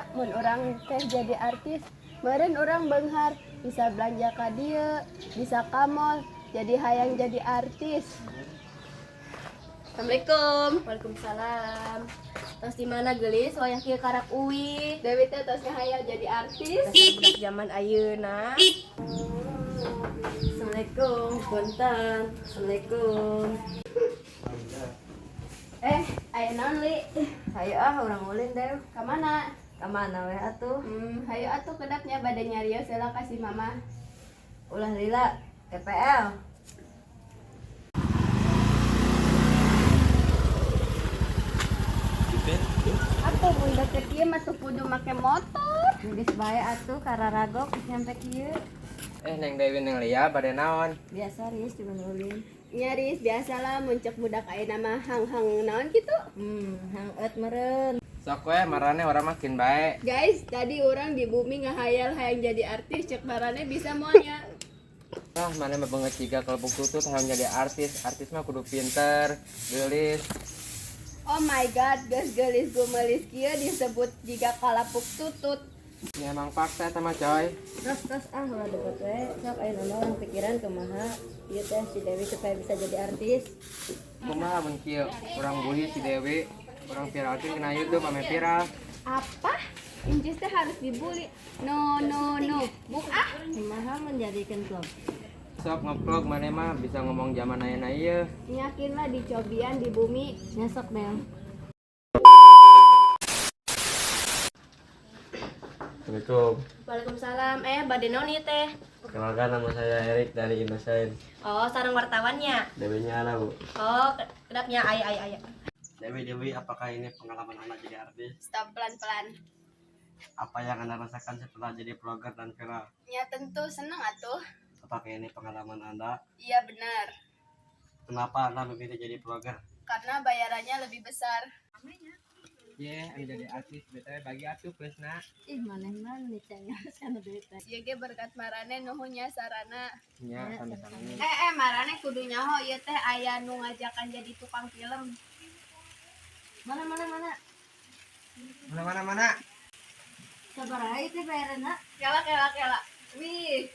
Nya mun urang teh jadi artis, meureun urang beunghar, bisa belanja ka dieu, bisa ka mall, jadi hayang jadi artis. Assalamualaikum. Waalaikumsalam. Tos di mana geulis wayah kieu karak uwi? Dewi teh tos ngahayal jadi artis. Dasar budak zaman ayeuna. Assalamualaikum, punten. Assalamualaikum. Eh, aya naon, Li? Hayu ah urang ulin deh. Ka mana? Ka mana weh atuh? Hayu atuh kedap nya bade nyarios heula ka si mama. Ulah lila, TPL. Atuh mun deket kieu mah tuh kudu make motor. Geus bae atuh kararagok geus nyampe kieu. Eh, Neng Dewi, Neng Lia, bade naon? Biasa Riis cuma ulin. Nya Riis, biasalah mun cek budak ayeuna mah hang-hang naon kitu. Hangeut meureun. Sok we marane urang makin bae. Guys, tadi urang di bumi ngahayal hayang jadi artis, cek marane bisa moal nya. Ah, maneh mah beungeut jiga kelebuk tutut hayang jadi artis. Artis mah kudu pinter, geulis. Oh my god, geus geulis gumelis kieu disebut jiga kalapuk tutut. Ya emang fakta sama coy. Tos tos ah ulah debat we. Sok ayeuna mah urang pikiran kumaha ieu teh si Dewi supaya bisa jadi artis. Kumaha mun kieu? Urang bully si Dewi, urang viralkeun kena YouTube ame viral. Apa? Incis teh harus dibully. No, no, no. Buk ah. Kumaha menjadikan vlog. Sok ngevlog maneh mah bisa ngomong zaman ayeuna ieu. Yakin lah dicobian di bumi. Nya sok Del. Assalamualaikum. Waalaikumsalam. Eh, bade naon ieu teh? Perkenalkan, nama saya Erik dari Indosain. Oh, sareng wartawannya. Dewinya Ana, Bu. Oh, kedapnya aya aya aya. Dewi, Dewi, apakah ini pengalaman Anda jadi artis? Stop pelan-pelan. Apa yang Anda rasakan setelah jadi vlogger dan viral? Ya tentu seneng atuh. Apakah ini pengalaman Anda? Iya benar. Kenapa Anda memilih jadi vlogger? Karena bayarannya lebih besar. Ye, anu jadi artis BTW bagi atuh plusna. Ih maneh mah nicanya kana duit teh. Ieu ge berkat marane nuhun nya sarana. Nya sami-sami. Eh eh marane kudu nyaho ieu teh aya nu ngajakan jadi tukang film. Mana mana mana? Mana mana mana? Sabaraha ieu teh bayaranna? Kela kela kela. Wih,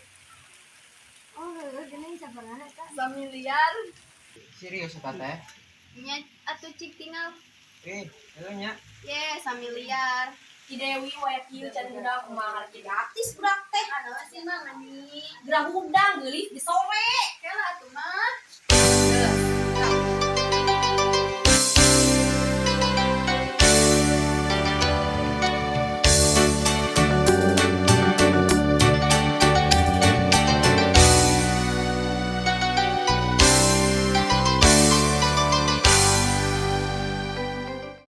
Oh, heueuh geuning sabaraha eta? 1 miliar. Serius eta teh? Nya atuh cik tinggal. Eh, heueuh nya. Ye, 1 miliar. Si Dewi wayah kieu can hudang kumaha jadi artis budak teh. Anu sih mah ngani. Gerah hudang geulis di sore. Kela atuh